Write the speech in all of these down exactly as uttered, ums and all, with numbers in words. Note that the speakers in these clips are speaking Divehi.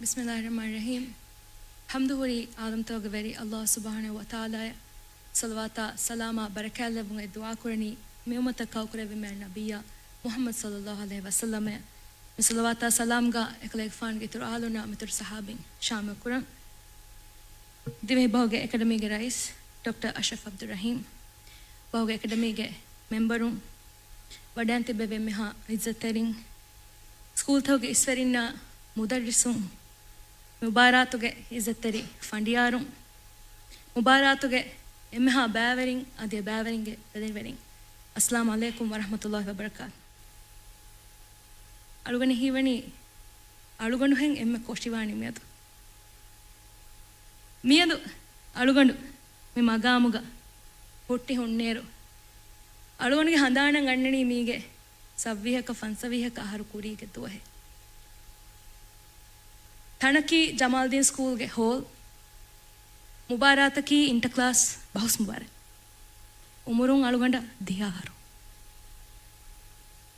ބިސްމިﷲ ރަޙްމާނި ރަޙީމް. ޙަމްދު ހުރީ ޢާލަމްތަކުގެ ވެރި ﷲ ސުބްޙާނަހޫ ވަތަޢާލާއަށް. ޞަލަވާތާ ސަލާމާ ބަރަކާތްލެއްވުން އެ ދުޢާ ކުރަނީ މި އުއްމަތަށް ކައުކުރެއްވި މާތް ނަބިއްޔާ މުޙައްމަދު ޞައްލަﷲ ޢަލައިހި ވަސައްލަމަށް. މި ޞަލަވާތާ ސަލާމްގަ އެކަލޭގެފާނުގެ އިތުރު އާލުންނާ މިތުރު ޞަޙާބީން ޝާމިލް ކުރަން. ދިވެހި ބަހުގެ އެކަޑަމީގެ ރައީސް ޑޮކްޓަރ އަޝްރަފް ޢަބްދުއްރަޙީމް، ބަހުގެ އެކަޑަމީގެ މެމްބަރުން، ވަޑައިން ތިއްބެވި އެންމެހާ ޢިއްޒަތްތެރިން، ސްކޫލްތަކުގެ އިސްވެރިންނާ، މުދައްރިސުން، މުބާރާތުގެ ޢިއްޒަތްތެރި ފަނޑިޔާރުން، މުބާރާތުގެ އެންމެހާ ބައިވެރިން އަދި އެ ބައިވެރިންގެ ބެލެނިވެރިން، އައްސަލާމު ޢަލައިކުމް ވަރަޙްމަތުﷲ ވަބަރަކާތު. އަޅުގަނޑަށް ހީވަނީ އަޅުގަނޑުހެން އެންމެ ކޮށިވާނީ މިއަދު. މިއަދު އަޅުގަނޑު މި މަގާމުގަ ހުއްޓި ހުންނޭރު، އަޅުގަނޑުގެ ހަނދާނަށް އަންނަނީ މީގެ ސައްވީހަކަށް ފަންސަވީހަކަށް އަހަރު ކުރީގެ ދުވަހެއް. ތަނަކީ ޖަމާލްދީން ސްކޫލްގެ ހޯލް. މުބާރާތަކީ އިންޓަކްލާސް ބަހުސް މުބާރާތް. އުމުރުން އަޅުގަނޑަށް ދިހަ އަހަރު.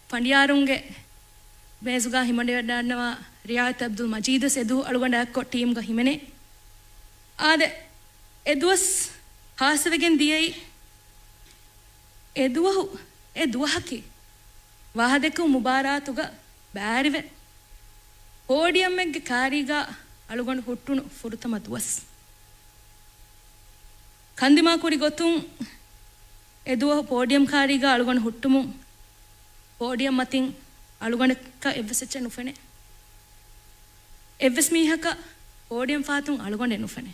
ފަނޑިޔާރުންގެ މޭޒުގަ ހިމަނިވަޑައިގަންނަވާ ރިޔާޔަތު އަބްދުލް މަޖީދުވެސް އެދުވަހު އަޅުގަނޑާ އެއްކޮށް ޓީމްގަ ހިމެނޭ. އާދެ، އެދުވަސް ހާއްސަވެގެން ދިޔައީ، އެދުވަހު، އެ ދުވަހަކީ ވާހަކަދެއްކުމުގެ މުބާރާތުގަ ބައިވެރިވެ، ޕޯޑިއަމެއްގެ ކާރީގަ އަޅުގަނޑު ހުއްޓުނު ފުރަތަމަ ދުވަސް. ކަންދިމާ ކުރި ގޮތުން އެދުވަހު ޕޯޑިއަމް ކާރީގަ އަޅުގަނޑު ހުއްޓުމުން، ޕޯޑިއަމް މަތިން އަޅުގަނޑަކަށް އެއްވެސް އެއްޗެއް ނުފެނޭ. އެއްވެސް މީހަކަށް ޕޯޑިއަމް ފަހަތުން އަޅުގަނޑެއް ނުފެނޭ.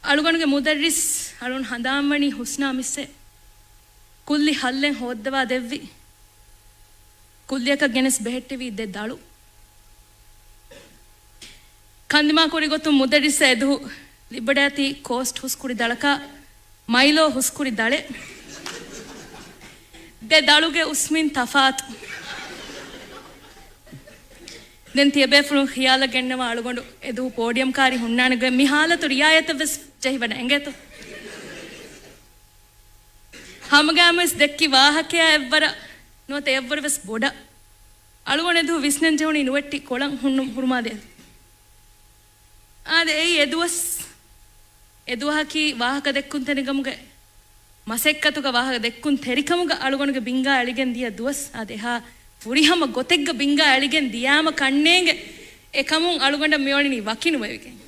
އަޅުގަނޑުގެ މުދައްރިސް އަޅުން ހަނދާންވަނީ ޙުސްނާ މިސްއެއް. ކުއްލި ހައްލެއް ހޯއްދަވާ ދެއްވި. ކުއްލިއަކަށް ގެނެސް ބެހެއްޓެވި ދެ ދަޅު. ކަންދިމާ ކުރި ގޮތުން މުދައްރިސް އެދުވަހު ލިބިވަޑައިގަތީ ކޯސްޓް ހުސްކުރި ދަޅަކާ، މައިލޯ ހުސްކުރި ދަޅެއް. ދެ ދަޅުގެ އުސްމިން ތަފާތު. ދެން ތިޔަބޭފުޅުން ޚިޔާލަށް ގެންނަވާ އަޅުގަނޑު އެދުވަހު ޕޯޑިއަމް ކާރީ ހުންނާނެ ގޮތް މި ހާލަތު ރިއާޔަތަށް ވެސް ޖެހިވަޑައިގެން އެނގޭތޯ. ހަމަގައިމުވެސް ދެއްކި ވާހަކަޔާ އެއްވަރަށް ނުވަތަ އެއަށްވުރެ ވެސް ބޮޑަށް. އަޅުގަނޑު އެދުވަހު ވިސްނަން ޖެހުނީ ނުވެއްޓި ކޮޅަށް ހުންނު ހުރުމާ ދޭ. އާދެ، އެއީ އެދުވަސް، އެދުވަހަކީ ވާހަކަދެއްކުންތެރިކަމުގެ މަސައްކަތުގަ ވާހަކަދެއްކުންތެރިކަމުގަ އަޅުގަނޑުގެ ބިންގާ އެޅިގެން ދިޔަ ދުވަސް. އާދެ، އެހާ ފުރިހަމަ ގޮތެއްގަ ބިންގާ އެޅިގެން ދިޔާމަ ކަންނޭނގެ އެކަމުން އަޅުގަނޑަށް މިއުޅެނީ ވަކިނުވެވިގެން.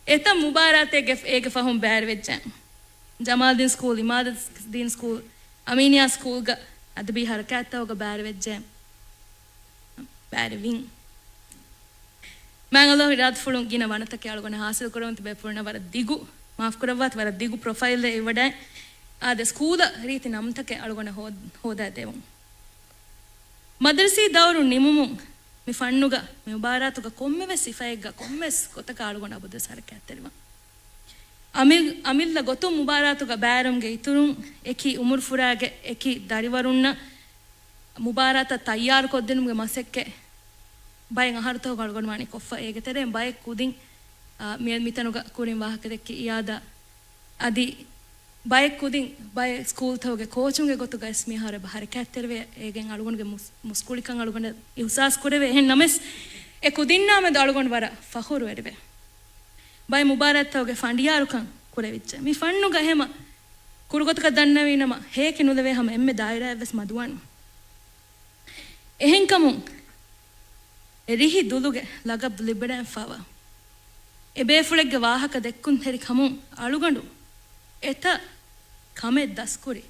އެތައް މުބާރާތެއްގެ އޭގެ ފަހުން ބައިވެރިވެއްޖެ. ޖަމާލްދީން ސްކޫލް، އިމާދަދީން ސްކޫލް، އަމީނިއްޔާ ސްކޫލްގަ އަދަބީ ހަރަކާތްތަކުގަ ބައިވެރިވެއްޖެ. ބައިވެރިވިން. މާތް ﷲ އިރާދަފުޅުން ގިނަ ވަނަތަކެއް އަޅުގަނޑަށް ހާސިލް ކުރެވުން ތިބޭފުޅުންނަށް ވަރަށް ދިގު، މާފު ކުރައްވާތި، ވަރަށް ދިގު ޕްރޮފައިލްއެއް އެއްވަޑައި. އާދެ، ސްކޫލަށް ރީތި ނަމުތަކެއް އަޅުގަނޑަށް ހޯ-، ހޯދާ ދެވުން. މަދަރަސީ ދައުރު ނިމުމުން މި ފަންނުގަ މި މުބާރާތުގަ ކޮންމެވެސް ސިފައެއްގަ ކޮންމެވެސް ގޮތަކަށް އަޅުގަނޑު އަބަދުވެސް ހަރަކާތްތެރިވަން. އަމި-، އަމިއްލަ ގޮތުން މުބާރާތުގަ ބައިވެރިވުމުގެ އިތުރުން އެކި އުމުރުފުރާގެ އެކި ދަރިވަރުންނަށް މުބާރާތަށް ތައްޔާރު ކޮށްދިނުމުގެ މަސައްކަތް ބައެއް އަހަރުތަކުގަ އަޅުގަނޑު ވާނީ ކޮށްފަ. އޭގެ ތެރެއިން ބައެއް ކުދިން، އާ، މި-، މިތަނުގަ ކުރިން ވާހަކަދެއްކި އިޔާދާ އަދި ބައެއް ކުދިން ބައެއް ސްކޫލްތަކުގެ ކޯޗުންގެ ގޮތުގައި ވެސް މިހާރު އެބަ ހަރަކާތްތެރިވޭ. އޭގެން އަޅުގަނޑުގެ މުސް-، މުސްކުޅިކަން އަޅުގަނޑަށް އިހުސާސް ކުރެވޭ. އެހެން ނަމަވެސް، އެ ކުދިންނާމެދު އަޅުގަނޑު ވަރަށް ފަޚުރުވެރިވޭ. ބައެއް މުބާރާތްތަކުގެ ފަނޑިޔާރުކަން ކުރެވިއްޖެ. މި ފަންނުގަ ހަމަ ކުރުގޮތަކަށް ދަންނަވީ ނަމަ، ހޭކި ނުލެވޭ ހަމަ އެންމެ ދާއިރާއެއް ވެސް މަދުވާނެ. އެހެންކަމުން، އެ ރިހި ދުލުގެ ލަގަބު ލިބިވަޑައިގެންފަވާ އެބޭފުޅެއްގެ ވާހަކަ ދެއްކުންތެރިކަމުން އަޅުގަނޑު އެތައް ކަމެއް ދަސްކުރި.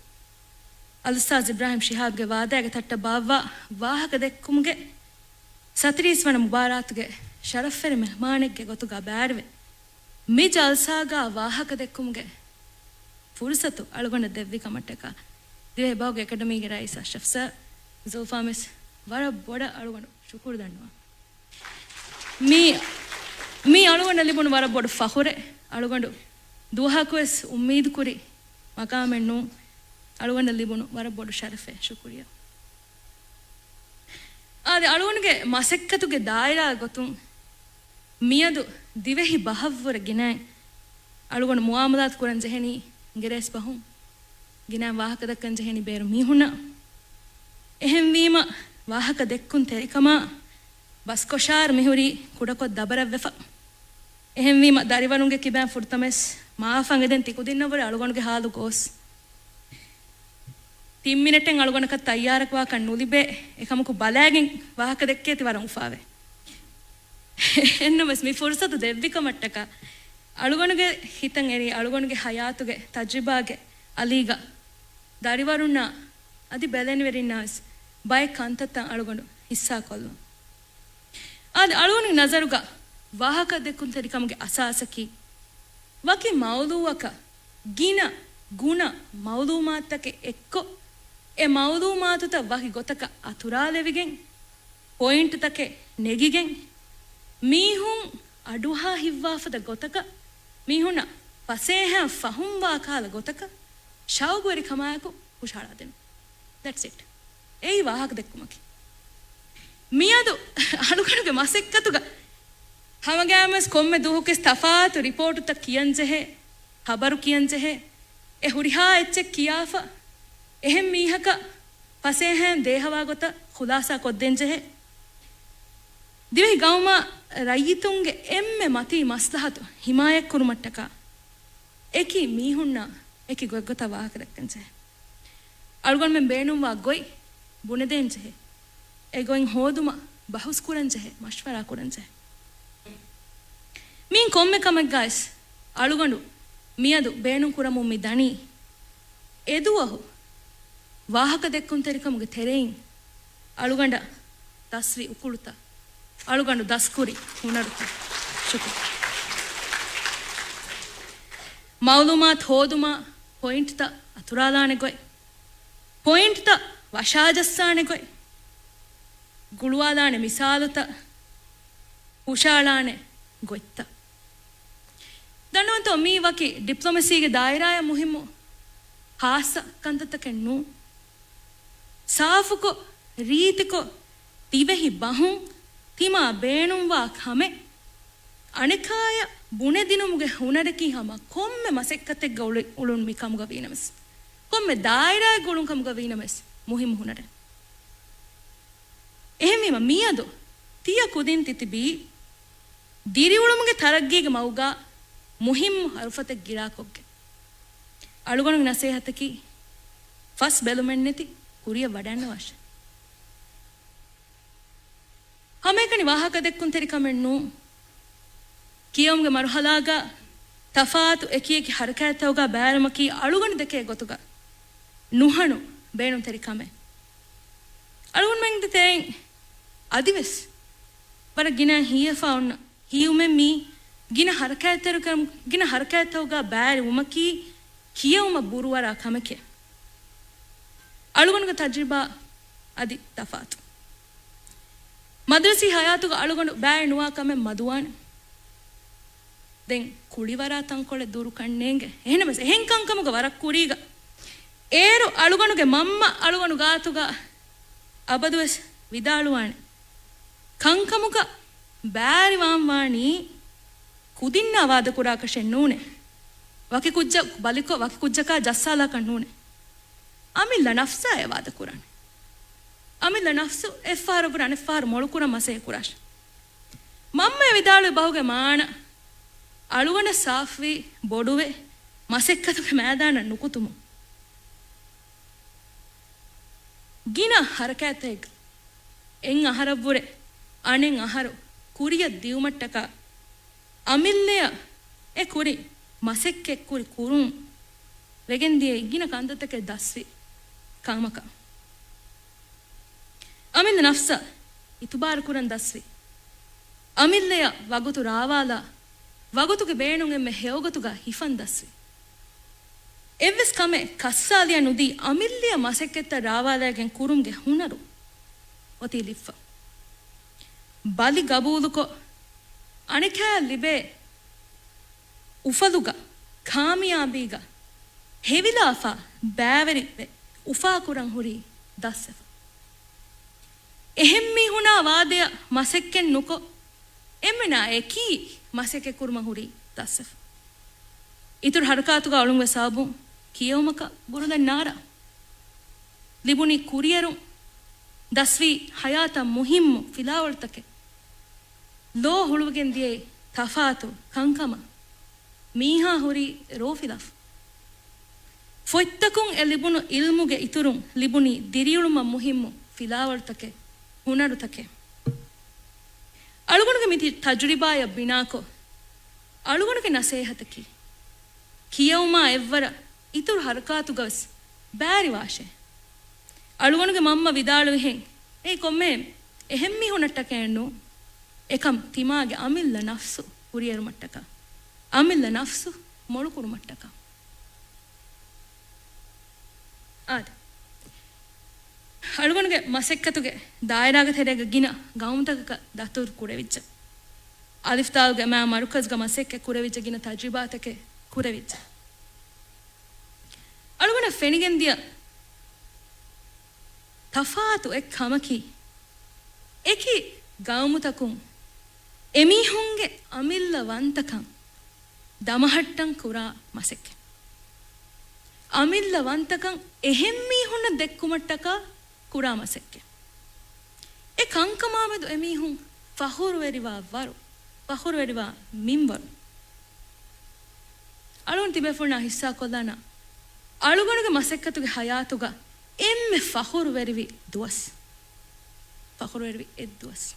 އަލްއުސްތާޛް އިބްރާހިމް ޝިހާބްގެ ވާދާގެ ތައްޓަށް ބާއްވާ ވާހަކަ ދެއްކުމުގެ ސަތިރީސް ވަނަ މުބާރާތުގެ ޝަރަފްވެރި މެހްމާނެއްގެ ގޮތުގަ ބައިވެރިވެ، މި ޖަލްސާގަ ވާހަކަ ދެއްކުމުގެ ފުރުސަތު އަޅުގަނޑަށް ދެއްވި ކަމަށްޓަކާ، ދިވެހި ބަހުގެ އެކަޑަމީގެ ރައީސް އަޝްރަފް ސަރ، ޒުލްފާ މިސް ވަރަށް ބޮޑަށް އަޅުގަނޑު ޝުކުރު ދަންނަވަން. މީ، މީ އަޅުގަނޑަށް ލިބުނު ވަރަށް ބޮޑު ފަޚުރެއް. އަޅުގަނޑު ދުވަހަކުވެސް އުއްމީދު ކުރި މަޤާމެއް ނޫން. އަޅުގަނޑަށް ލިބުނު ވަރަށް ބޮޑު ޝަރަފެއް. ޝުކުރިއްޔާ. އާދެ، އަޅުގަނޑުގެ މަސައްކަތުގެ ދާއިރާ ގޮތުން މިއަދު ދިވެހި ބަހަށްވުރެ ގިނައިން އަޅުގަނޑު މުއާމަލާތު ކުރަން ޖެހެނީ އިނގިރޭސި ބަހުން، ގިނައިން ވާހަކަ ދައްކަން ޖެހެނީ ބޭރު މީހުންނަށް. އެހެންވީމަ، ވާހަކަ ދެއްކުން ތެރިކަމާ ބަސްކޮށާރު މިހުރީ ކުޑަކޮށް ދަބަރަށްވެފަ. އެހެންވީމަ، ދަރިވަރުންގެ ކިބައިން ފުރަތަމަވެސް މާފަށް އެދެން ތިކުދިންނަށްވުރެ އަޅުގަނޑުގެ ހާލު ގޯސް. ތިން މިނެޓެއް އަޅުގަނޑަކަށް ތައްޔާރަކަށް ވާކަށް ނުލިބޭ. އެކަމަކު ބަލައިގެން ވާހަކަ ދެއްކޭތި ވަރަށް އުފާވޭ. އެހެންނަމަވެސް މި ފުރުސަތު ދެއްވިކަމަށްޓަކާ އަޅުގަނޑުގެ ހިތަށް އެރީ އަޅުގަނޑުގެ ހަޔާތުގެ ތަޖްރިބާގެ އަލީގަ ދަރިވަރުންނާ އަދި ބެލެނިވެރިންނާވެސް ބައެއް ކަންތައްތައް އަޅުގަނޑު ހިއްސާކޮށްލުން. އާދެ، އަޅުގަނޑުގެ ނަޒަރުގަ ވާހަކަ ދެއްކުންތެރިކަމުގެ އަސާސަކީ ވަކި މައުޟޫއަކަށް ގިނަ ގުނަ މައުލޫމާތުތަކެއް އެއްކޮށް، އެ މައުލޫމާތުތައް ވަކި ގޮތަކަށް އަތުރާލެވިގެން، ޕޮއިންޓްތަކެއް ނެގިގެން، މީހުން އަޑުއަހާ ހިތްވާފަދަ ގޮތަކަށް، މީހުންނަށް ފަސޭހައިން ފަހުމްވާ ކަހަލަ ގޮތަކަށް، ޝައުގުވެރިކަމާއެކު ހުށަހަޅާދިނުން. That's it. އެއީ ވާހަކަ ދެއްކުމަކީ. މިއަދު އަޅުގަނޑުގެ މަސައްކަތުގަ ހަމަގައިމުވެސް ކޮންމެ ދުވަހަކުވެސް ތަފާތު ރިޕޯޓުތައް ކިޔަންޖެހޭ، ޚަބަރު ކިޔަންޖެހޭ، އެ ހުރިހާ އެއްޗެއް ކިޔާފަ، އެހެން މީހަކަށް ފަސޭހައިން ދޭހަވާ ގޮތަށް ޚުލާސާ ކޮށްދޭންޖެހޭ. ދިވެހި ގައުމާ ރައްޔިތުންގެ އެންމެ މަތީ މަސްލަހަތު ހިމާޔަތްކުރުމަށްޓަކާ، އެކި މީހުންނާ އެކި ގޮތްގޮތަށް ވާހަކަ ދެއްކަންޖެހޭ. އަޅުގަނޑުމެން ބޭނުންވާ ގޮތް ބުނެދޭންޖެހޭ. އެ ގޮތް ހޯދުމަށް ބަހުސްކުރަންޖެހޭ، މަޝްވަރާ ކުރަންޖެހޭ. މިއިން ކޮންމެ ކަމެއްގައިސް އަޅުގަނޑު މިއަދު ބޭނުން ކުރަމުން މި ދަނީ އެދުވަހު ވާހަކަ ދެއްކުންތެރިކަމުގެ ތެރެއިން އަޅުގަނޑަށް ދަސްވި އުކުޅުތައް، އަޅުގަނޑު ދަސްކުރި ހުނަރުތައް. ޝުކުރިއްޔާ. މައުލޫމާތު ހޯދުމާ ޕޮއިންޓްތައް އަތުރާލާނެ ގޮތް، ޕޮއިންޓްތައް ވަށާޖައްސާނެ ގޮތް، ގުޅުވާލާނެ މިސާލުތައް، ހުށައަޅާނެ ގޮތްތައް. ދަންނަވަންތޯ، މީ ވަކި ޑިޕްލޮމަސީގެ ދާއިރާއަށް މުހިއްމު ޚާއްޞަ ކަންތައްތަކެއް ނޫން. ސާފުކޮށް، ރީތިކޮށް، ދިވެހި ބަހުން ތިމާ ބޭނުންވާ ކަމެއް އަނެކާޔަށް ބުނެދިނުމުގެ ހުނަރަކީ ހަމަ ކޮންމެ މަސައްކަތެއްގަ އުޅެ-، އުޅުން މި ކަމުގަ ވީނަމަވެސް، ކޮންމެ ދާއިރާއެއްގަ އުޅުން ކަމުގަ ވީނަމަވެސް މުހިއްމު ހުނަރެއް. އެހެންވީމަ، މިއަދު ތިޔަ ކުދިން ތިތިބީ ދިރިއުޅުމުގެ ތަރައްގީގެ މަގުގަ މުހިއްމު ހަރުފަތެއް ގިރާކޮށްގެން. އަޅުގަނޑުގެ ނަސޭހަތަކީ ފަސް ބެލުމެއްނެތި ކުރިއަށް ވަޑައިގަންނަވާށެ. ހަމައެކަނި ވާހަކަ ދެއްކުންތެރިކަމެއް ނޫން. ކިޔެވުމުގެ މަރުހަލާގަ ތަފާތު އެކިއެކި ހަރަކާތްތަކުގަ ބައިވެރިވުމަކީ އަޅުގަނޑު ދެކޭ ގޮތުގަ ނުހަނު ބޭނުންތެރި ކަމެއް. އަޅުގަނޑުމެންގެ ތެރެއިން އަދިވެސް ވަރަށް ގިނަ ހީވެފަ އޮންނަ ހީވުމެއް މީ ގިނަ ހަރަކާތްތެރިކަމު-، ގިނަ ހަރަކާތްތަކުގަ ބައިވެރިވުމަކީ ކިޔެވުމަށް ބުރުވަރާ ކަމެކޭ. އަޅުގަނޑުގެ ތަޖްރިބާ އަދި ތަފާތު. މަދުރަސީ ހަޔާތުގަ އަޅުގަނޑު ބައިވެރި ނުވާ ކަމެއް މަދުވާނެ. ދެން ކުޅިވަރާ ތަންކޮޅެއް ދުރުކަން ނޭނގެ. އެހެނަމަސް އެހެން ކަންކަމުގަ ވަރަށް ކުރީގަ. އޭރު އަޅުގަނޑުގެ މަންމަ އަޅުގަނޑު ގާތުގަ އަބަދުވެސް ވިދާޅުވާނެ. ކަންކަމުގަ ބައިވެރިވާން ވާނީ ކުދިންނާ ވާދަކުރާކަށެއް ނޫނޭ. ވަކި ކުއްޖަ ބަލިކޮށް، ވަކި ކުއްޖަކާ ޖައްސާލާކަށް ނޫނޭ. އަމިއްލަ ނަފްސާއޭ ވާދަކުރާނެ. އަމިއްލަ ނަފްސު އެއްފަހަރަށްވުރެ އަނެއްފަހަރު މޮޅުކުރަން މަސައްކަތް ކުރާށެ. މަންމައަށް ވިދާޅުވި ބަހުގެ މާނަ، އަޅުގަނޑަށް ސާފުވީ ބޮޑުވެ، މަސައްކަތުގެ މައިދާނަށް ނުކުތުމުން. ގިނަ ހަރަކާތްތަކެއްގަ އެއް އަހަރަށްވުރެ އަނެއް އަހަރު ކުރިއަށް ދިއުމަށްޓަކާ، އަމިއްލައަށް އެ ކުރި މަސައްކަތް ކުރި ކުރުން ވެގެންދިޔައީ ގިނަ ކަންތައްތަކެއް ދަސްވި ކަމަކަށް. އަމިއްލަ ނަފްސަށް އިތުބާރު ކުރަން ދަސްވި. އަމިއްލައަށް ވަގުތު ރާވާލާ، ވަގުތުގެ ބޭނުން އެންމެ ހެޔޮގޮތުގަ ހިފަން ދަސްވި. އެއްވެސް ކަމެއް ކައްސާލިޔަ ނުދީ އަމިއްލައަށް މަސައްކަތްތައް ރާވާލައިގެން ކުރުމުގެ ހުނަރު އޮތީ ލިބިފަ. ބަލި ގަބޫލުކޮށް، އަނެކާއަށް ލިބޭ އުފަލުގަ، ކާމިޔާބީގަ ހެވިލާފަ ބައިވެރިވެ އުފާކުރަން ހުރީ ދަސްވެފަ. އެހެން މީހުނާ ވާދަޔަށް މަސައްކަތް ނުކޮށް، އެންމެނާ އެކީ މަސައްކަތް ކުރުމަށް ހުރީ ދަސްވެފަ. އިތުރު ހަރަކާތުގަ އުޅުންވެ ސަބަބުން ކިޔެވުމަކަށް ބުރުލަން ނާރާ. ލިބުނީ ކުރިއެރުން. ދަސްވީ ހަޔާތަށް މުހިއްމު ފިލާވަޅުތަކެއް. ލޯ ހުޅުވިގެން ދިޔައީ ތަފާތު ކަންކަމަށް. މީހާ ހުރީ ރޯފިލާފަ. ފޮތްތަކުން އެ ލިބުނު އިލްމުގެ އިތުރުން ލިބުނީ ދިރިއުޅުމަށް މުހިއްމު ފިލާވަޅުތަކެއް، ހުނަރުތަކެއް. އަޅުގަނޑުގެ މި ތަޖުރިބާއަށް ބިނާކޮށް، އަޅުގަނޑުގެ ނަސޭހަތަކީ، ކިޔެވުމާ އެއްވަރަށް އިތުރު ހަރަކާތުގަވެސް ބާރިވާށޭ. އަޅުގަނޑުގެ މަންމަ ވިދާޅުވިހެން، އެއީ ކޮންމެ އެހެން މީހުންނަށްޓަކައެއްނޫ. އެކަމް ތިމާގެ އަމިއްލަ ނަފްސު ކުރިއެރުމަށްޓަކާ، އަމިއްލަ ނަފްސު މޮޅުކުރުމަށްޓަކާ. އާދެ. އަޅުގަނޑުގެ މަސައްކަތުގެ ދާއިރާގެ ތެރޭގަ ގިނަ ގައުމުތަކަކަށް ދަތުރު ކުރެވިއްޖެ. އަލިފްދާލުގެ މާ މަރުކަޒުގަ މަސައްކަތް ކުރެވިއްޖެ، ގިނަ ތަޖުރިބާތަކެއް ކުރެވިއްޖެ. އަޅުގަނޑަށް ފެނިގެންދިޔަ ތަފާތު އެއް ކަމަކީ، އެކި ގައުމުތަކުން އެމީހުންގެ އަމިއްލަ ވަންތަކަން ދަމަހައްޓަން ކުރާ މަސައްކަތް. އަމިއްލަ ވަންތަކަން އެހެން މީހުންނަށް ދެއްކުމަށްޓަކާ ކުރާ މަސައްކަތް. އެ ކަންކަމާމެދު އެމީހުން ފަޚުރުވެރިވާ ވަރު، ފަޚުރުވެރިވާ މިންވަރު. އަޅުގަނޑު ތިބޭފުޅުންނާ ހިއްސާކޮށްލާނަން، އަޅުގަނޑުގެ މަސައްކަތުގެ ހަޔާތުގަ އެންމެ ފަޚުރުވެރިވި ދުވަސް. ފަޚުރުވެރިވި އެއްދުވަސް.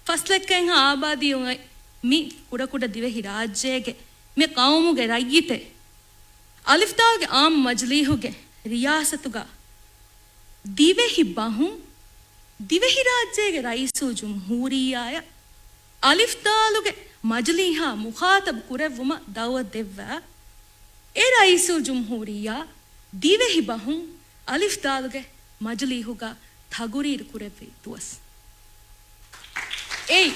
ފަސް ލައްކައެއްހާ އާބާދީ އޮތް މި ކުޑަކުޑަ ދިވެހި ރާއްޖޭގެ މި ޤައުމުގެ ރައްޔިތެއް އަލިފްދާލުގެ އާއްމު މަޖިލީހުގެ ރިޔާސަތުގަ ދިވެހި ބަހުން ދިވެހިރާއްޖޭގެ ރައީސުލްޖުމްހޫރިއްޔާއަށް އަލިފްދާލުގެ މަޖިލީހާ މުޚާޠަބު ކުރެއްވުމަށް ދަޢުވަތު ދެއްވާ، އެ ރައީސުލްޖުމްހޫރިއްޔާ ދިވެހި ބަހުން އަލިފްދާލުގެ މަޖިލީހުގަ ތަގުރީރު ކުރެއްވި ދުވަސް. އެއީ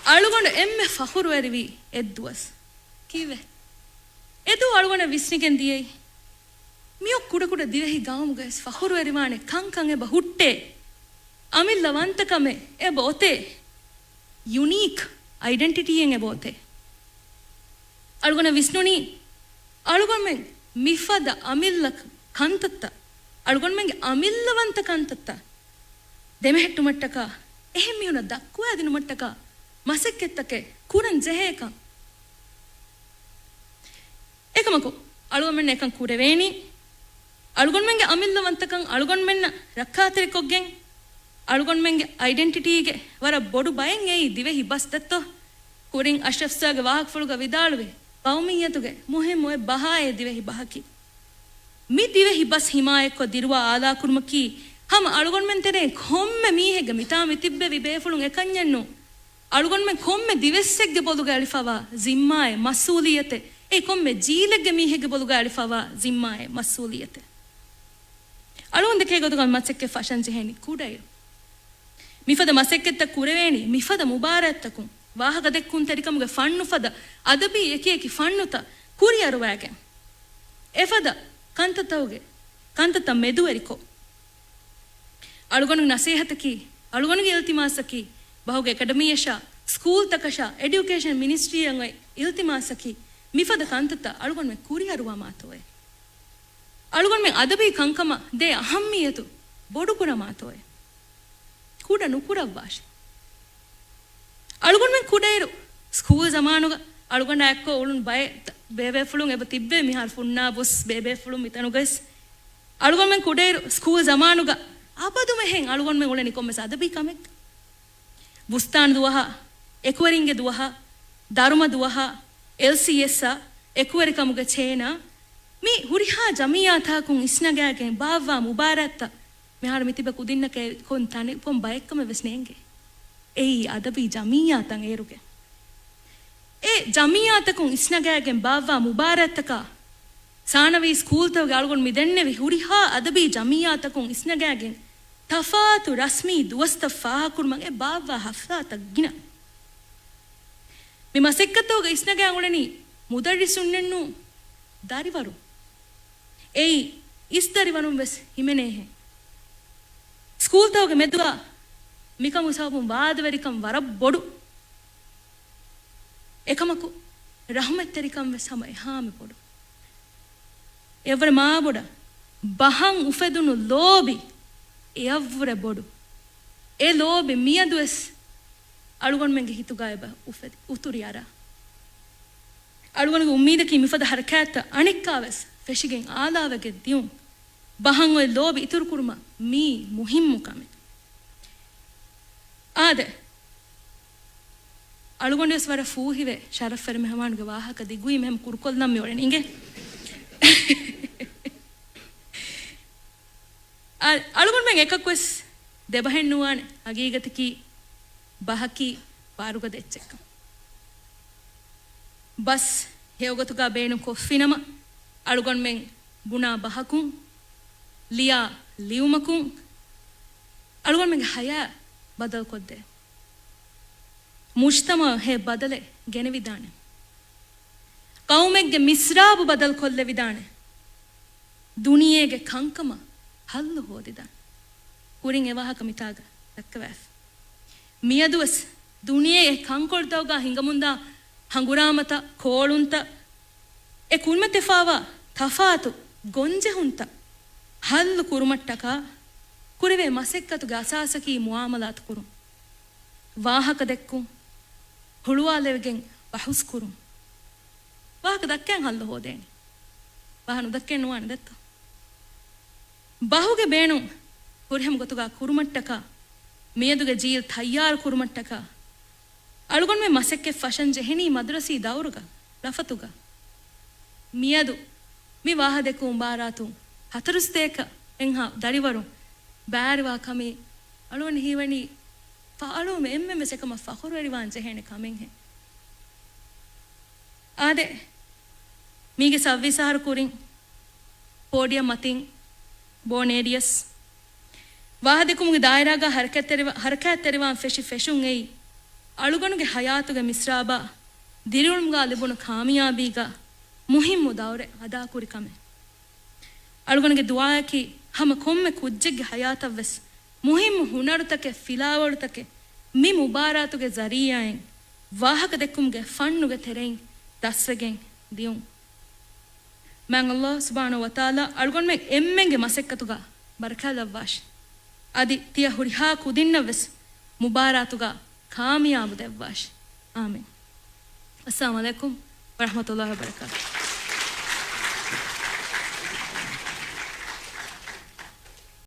އަޅުގަނޑު އެންމެ ފަޚުރުވެރިވި އެއްދުވަސް. ކީއްވެ؟ އެދުވަހު އަޅުގަނޑަށް ވިސްނިގެން ދިޔައީ، މިއޮއް ކުޑަކުޑަ ދިވެހި ގައުމުގަވެސް ފަޚުރުވެރިވާނެ ކަންކަން އެބަ ހުއްޓޭ. އަމިއްލަ ވަންތަކަމެއް އެބަ އޮތޭ. ޔުނީކް އައިޑެންޓިޓީއެއް އެބަ އޮތޭ. އަޅުގަނޑަށް ވިސްނުނީ، އަޅުގަނޑުމެން މިފަދަ އަމިއްލަ ކަންތައްތައް، އަޅުގަނޑުމެންގެ އަމިއްލަ ވަންތަ ކަންތައްތައް ދެމެހެއްޓުމަށްޓަކާ، އެހެން މީހުންނަށް ދައްކުވާދިނުމަށްޓަކާ މަސައްކަތްތަކެއް ކުރަން ޖެހޭކަން. އެކަމަކު، އަޅުގަނޑުމެން އެކަން ކުރެވޭނީ، އަޅުގަނޑުމެންގެ އަމިއްލަ ވަންތަކަން އަޅުގަނޑުމެންނަށް ރައްކާތެރިކޮށްގެން، އަޅުގަނޑުމެންގެ އައިޑެންޓިޓީގެ ވަރަށް ބޮޑު ބައެއް އެއީ ދިވެހި ބަސް ދައްތޯ؟ ކުރިން އަޝްރަފް ސާގެ ވާހަކަފުޅުގަ ވިދާޅުވި، ޤައުމިއްޔަތުގެ މުހިއްމު އެއް ބަހާއޭ ދިވެހި ބަހަކީ. މި ދިވެހި ބަސް ހިމާޔަތްކޮށް ދިރުވާ އާލާކުރުމަކީ، ހަމަ އަޅުގަނޑުމެން ތެރެއިން ކޮންމެ މީހެއްގެ މިތާ މިތިއްބެވި ބޭފުޅުން އެކަންޏެއްނޫން. އަޅުގަނޑުމެން ކޮންމެ ދިވެއްސެއްގެ ބޮލުގަ އެޅިފަވާ ޒިންމާއެއް، މަސްއޫލިއްޔަތެއް. އެ ކޮންމެ ޖީލެއްގެ މީހެއްގެ ބޮލުގަ އެޅިފަވާ ޒިންމާއެއް، މަސްއޫލިއްޔަތެއް. އަޅުގަނޑު ދެކޭ ގޮތުގަ މަސައްކަތް ފަށަން ޖެހޭނީ ކުޑައިރު. މިފަދަ މަސައްކަތްތައް ކުރެވޭނީ މިފަދަ މުބާރާތްތަކުން، ވާހަކަދެއްކުންތެރިކަމުގެ ފަންނުފަދަ އަދަބީ އެކިއެކި ފަންނުތައް ކުރިއަރުވާގެން، އެފަދަ ކަންތައްތަކުގެ، ކަންތައްތައް މެދުވެރިކޮށް. އަޅުގަނޑުގެ ނަސޭހަތަކީ، އަޅުގަނޑުގެ އިލްތިމާސަކީ، ބަހުގެ އެކަޑަމީއަށާ، ސްކޫލްތަކަށާ، އެޑިއުކޭޝަން މިނިސްޓްރީއަށް އޮތް އިލްތިމާސަކީ، މިފަދަ ކަންތައްތައް އަޅުގަނޑުމެން ކުރިއަރުވާމާތޯއޭ. އަޅުގަނޑުމެން އަދަބީ ކަންކަމަށް ދޭ އަހައްމިއްޔަތު ބޮޑުކުރަމާތޯއޭ. ކުޑަ ނުކުރައްވާށޭ. އަޅުގަނޑުމެން ކުޑައިރު ސްކޫލް ޒަމާނުގަ އަޅުގަނޑާ އެއްކޮށް އުޅުނު ބައެއް ބޭބޭފުޅުން އެބަ ތިއްބެވި، މިހާރު ފުންނާބުސް ބޭބޭފުޅުން މިތަނުގައިސް. އަޅުގަނޑުމެން ކުޑައިރު ސްކޫލް ޒަމާނުގަ އަބަދުމެހެން އަޅުގަނޑުމެން އުޅެނީ ކޮންމެސް އަދަބީ ކަމެއް. ބުސްތާން ދުވަހާ، އެކުވެރިންގެ ދުވަހާ، ދަރުމަ ދުވަހާ، އެލްސީއެސްއާ، އެކުވެރިކަމުގެ ޗޭނާ، މި ހުރިހާ ޖަމިއްޔާތަކުން އިސްނަގާގެން ބާއްވާ މުބާރާތްތައް މިހާރު މިތިބެ ކުދިންނަކަށް ކޮން ތަނެއް ކޮން ބައެއްކަމެއް ވެސް ނޭނގޭ. އެއީ އަދަބީ ޖަމިއްޔާތައް އޭރުގެ. އެ ޖަމިއްޔާތަކުން އިސްނަގާގެން ބާއްވާ މުބާރާތްތަކާ، ސާނަވީ ސްކޫލްތަކުގެ އަޅުގަނޑު މި ދެންނެވި ހުރިހާ އަދަބީ ޖަމިއްޔާތަކުން އިސްނަގާގެން ތަފާތު ރަސްމީ ދުވަސްތައް ފާހަކުރުމަށް އެ ބާއްވާ ހަފްތާތައް ގިނަ. މި މަސައްކަތްތަކުގަ އިސްނަގާ އުޅެނީ މުދައްރިސުންނެއްނޫ، ދަރިވަރު. އެއީ އިސްދަރިވަރުން ވެސް ހިމެނޭހެން. ސްކޫލްތަކުގެ މެދުގަ މިކަމުގެ ސަބަބުން ވާދަވެރިކަން ވަރަށް ބޮޑު. އެކަމަކު، ރަހުމަތްތެރިކަން ވެސް ހަމަ އެހާމެ ބޮޑު. އެއަށްވުރެ މާބޮޑަށް ބަހަން އުފެދުނު ލޯބި އެއަށްވުރެ ބޮޑު. އެ ލޯބި މިއަދުވެސް އަޅުގަނޑުމެންގެ ހިތުގައި އެބަ އުފެދި، އުތުރި އަރާ. އަޅުގަނޑުގެ އުއްމީދަކީ މިފަދަ ހަރަކާތްތައް އަނެއްކާވެސް ފެށިގެން އާލާވެގެން ދިޔުން. ބަހަން އޮތް ލޯބި އިތުރުކުރުމަށް މީ މުހިއްމު ކަމެއް. އާދެ، އަޅުގަނޑުވެސް ވަރަށް ފޫހިވެ، ޝަރަފްވެރި މެހެމާނުގެ ވާހަކަ ދިގުވީ މެހެމް ކުރުކޮށްލަން މި އުޅެނީ އިނގޭ. އަ-، އަޅުގަނޑުމެން އެކަކުވެސް ދެބަހެއް ނުވާނެ. ހަގީގަތަކީ ބަހަކީ ވާރުގަދަ އެއްޗެއްކަން. ބަސް ހެޔޮގޮތުގަ ބޭނުން ކޮށްފިނަމަ، އަޅުގަނޑުމެން ބުނާ ބަހަކުން، ލިޔާ ލިޔުމަކުން، އަޅުގަނޑުމެންގެ ހަޔާތް ބަދަލުކޮށްދޭ. މުޖްތަމަޢު ހެޔޮ ބަދަލެއް ގެނެވިދާނެ. ޤައުމެއްގެ މިސްރާބު ބަދަލުކޮށްލެވިދާނެ. ދުނިޔޭގެ ކަންކަމަށް ހައްލު ހޯދިދާނެ. ކުރިން އެ ވާހަކަ މިތާގަ ދައްކަވާފި. މިއަދުވެސް ދުނިޔެ އެ ކަންކޮޅުތަކުގަ ހިނގަމުންދާ ހަނގުރާމަތައް، ކޯޅުންތައް، އެ ކުރިމަތިވެފައިވާ ތަފާތު ގޮންޖެހުންތައް ހައްލު ކުރުމަށްޓަކާ ކުރެވޭ މަސައްކަތުގެ އަސާސަކީ މުއާމަލާތު ކުރުން. ވާހަކަ ދެއްކުން، ހުޅުވާލެވިގެން ބަހުސް ކުރުން. ވާހަކަ ދައްކައިން ހައްލު ހޯދޭނެ. ވާހަކަ ނުދައްކައިން ނުވާނެ ދެއްތޯ؟ ބަހުގެ ބޭނުން ފުރިހަމަ ގޮތުގަ ކުރުމަށްޓަކާ، މިއަދުގެ ޖީލް ތައްޔާރު ކުރުމަށްޓަކާ، އަޅުގަނޑުމެން މަސައްކަތް ފަށަން ޖެހެނީ މަދުރަސީ ދައުރުގަ، ރަފަތުގަ. މިއަދު މި ވާހަކަ ދެއްކުމުގެ މުބާރާތުން ހަތަރު ސަތޭކަ އެއްހާ ދަރިވަރުން ބައިވެރިވާ ކަމީ އަޅުގަނޑަށް ހީވަނީ ފަ-، އަޅުގަނޑު އެންމެންވެސް އެކަމަށް ފަޚުރުވެރިވާން ޖެހޭނެ ކަމެއްހެން. އާދެ، މީގެ ސައްވީސް އަހަރު ކުރިން ޕޯޑިއަމް މަތިން ބޯނޭރިޔަސް ވާހަކަދެއްކުމުގެ ދާއިރާގަ ހަރަކާތްތެރިވާ-، ހަރަކާތްތެރިވާން ފެށި ފެށުން އެއީ، އަޅުގަނޑުގެ ހަޔާތުގެ މިސްރާބާ ދިރިއުޅުމުގަ ލިބުނު ކާމިޔާބީގަ މުހިއްމު ދައުރެއް އަދާކުރި ކަމެއް. އަޅުގަނޑުގެ ދުޢާއަކީ، ހަމަ ކޮންމެ ކުއްޖެއްގެ ހަޔާތަށްވެސް މުހިއްމު ހުނަރުތަކެއް، ފިލާވަޅުތަކެއް މި މުބާރާތުގެ ޒަރީޢާއިން ވާހަކަދެއްކުމުގެ ފަންނުގެ ތެރެއިން ދަސްވެގެން ދިޔުން. މާތް ﷲ ސުބްޙާނަހޫ ވަތަޢާލާ އަޅުގަނޑުމެން އެންމެންގެ މަސައްކަތުގަ ބަރަކާތް ލައްވާށި. އަދި ތިޔަ ހުރިހާ ކުދިންނަށްވެސް މުބާރާތުގަ ކާމިޔާބު ދެއްވާށި. އާމީން. އައްސަލާމު ޢަލައިކުމް ވަރަޙްމަތުﷲ ވަބަރަކާތުހު.